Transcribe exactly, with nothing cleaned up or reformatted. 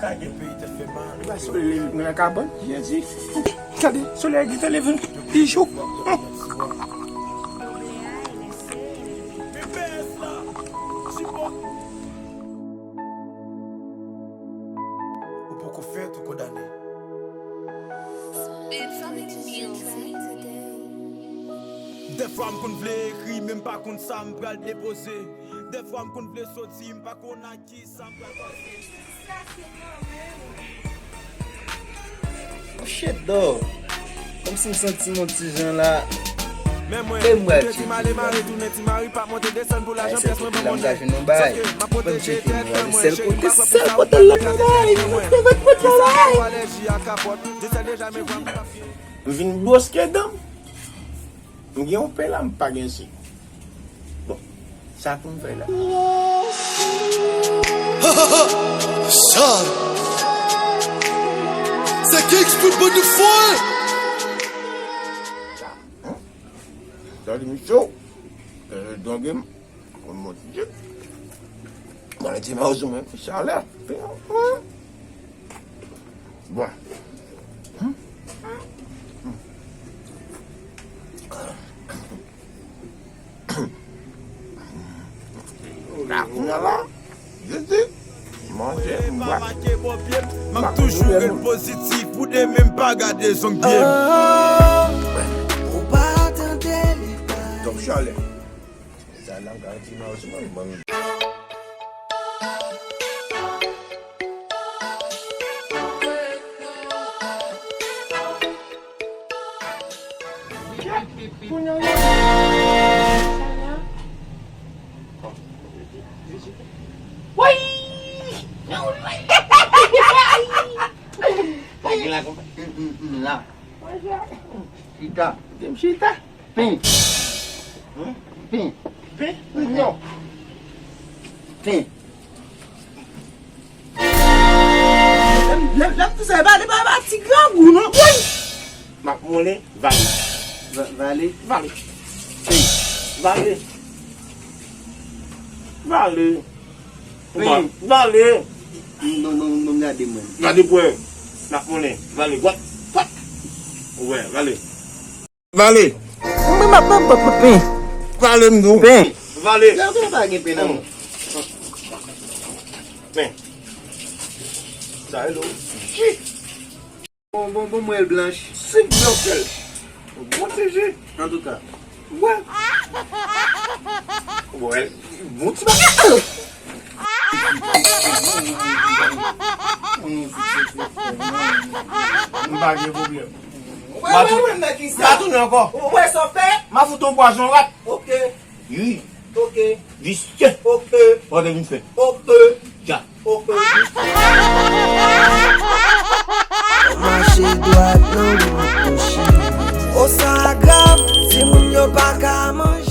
Ka gen peyi tèt fè mal. Ba solèy leve mwen nan kabann, Jezi. Gade, solèy gentan leve. Li cho. Ou poko fèt ou kondane. Dèfwa m konn vle ekri, men m pa konn sa m pral depoze. Dèfwa m konn vle soti, m pa konn ak ki sa m pral pase. Oh shit, though. Kòmsi m santi m yon ti jan la. Men mwen, e m pral tounen ti mari, tounen ti mari, pa monte desann pou lajan pyès mwen ban mwen. Sof ke m ap pwoteje tèt mwen, mwen cheri, m pa pran pou sa ou pa ka fè sa pou mwen. Kisa m alèji a kapòt, je sèl deja men vwa m ka fye. M vin bwoske dan m. M gen yon pen la, m pa gen sik. Bon, sa pou m fè la? Sa! Se Kings tout bann de fòl! Sa, hmm? Sa di m cho. Euh, dwòg m. Konn mwen ti je. Mwen ti mè ou sou men chalè. Bon. La kounye a la, je di, manje, m bwè. M ap toujou ret pozitif pou demen m pa gade zong pye m. Ou pa tande li bay. Donk, chalè. Sa la, m ka di nan sou mwen, mwen. Woy! Sa gen la konsa? M, m, m la. Chita. M chita. Pen. Pen. Pen? Non. Pen. Lè, lè, lè m di sa, e pa, e pa, e pa ti grangou, non. Woy! M ap moulen, vale. Va-, vale? Vale. Pen. Vale. Vale. Pen. Vale. Non, non, non, gade mwen. Gade pwen. M ap moulen. Vale. Gwat. Gwat. Wè, vale. Vale. Mwen, m ap, m ap, m ap, pen. Vale, m di w. Pen. Vale. Sa, sa pa gen pen nan mwen. Pen. Sa, hello. Bon, bon, bon, mwen blanch. Sik blan sèl. Bon ti ji. Antouka. Wè. Wè. Bon ti bagay. M pa gen pwoblèm. Wè, wè, wè, mèt Christian. M pa tounen ankò. Ou wè sa w fè? M a fout yon pwason rat. Ok. Ui. Ok. Visye. Ok. Ou te vin fè. Ok. Ja. Ok. Mache dwat nan wout mouche. O sa grav, timoun yo pa ka manje.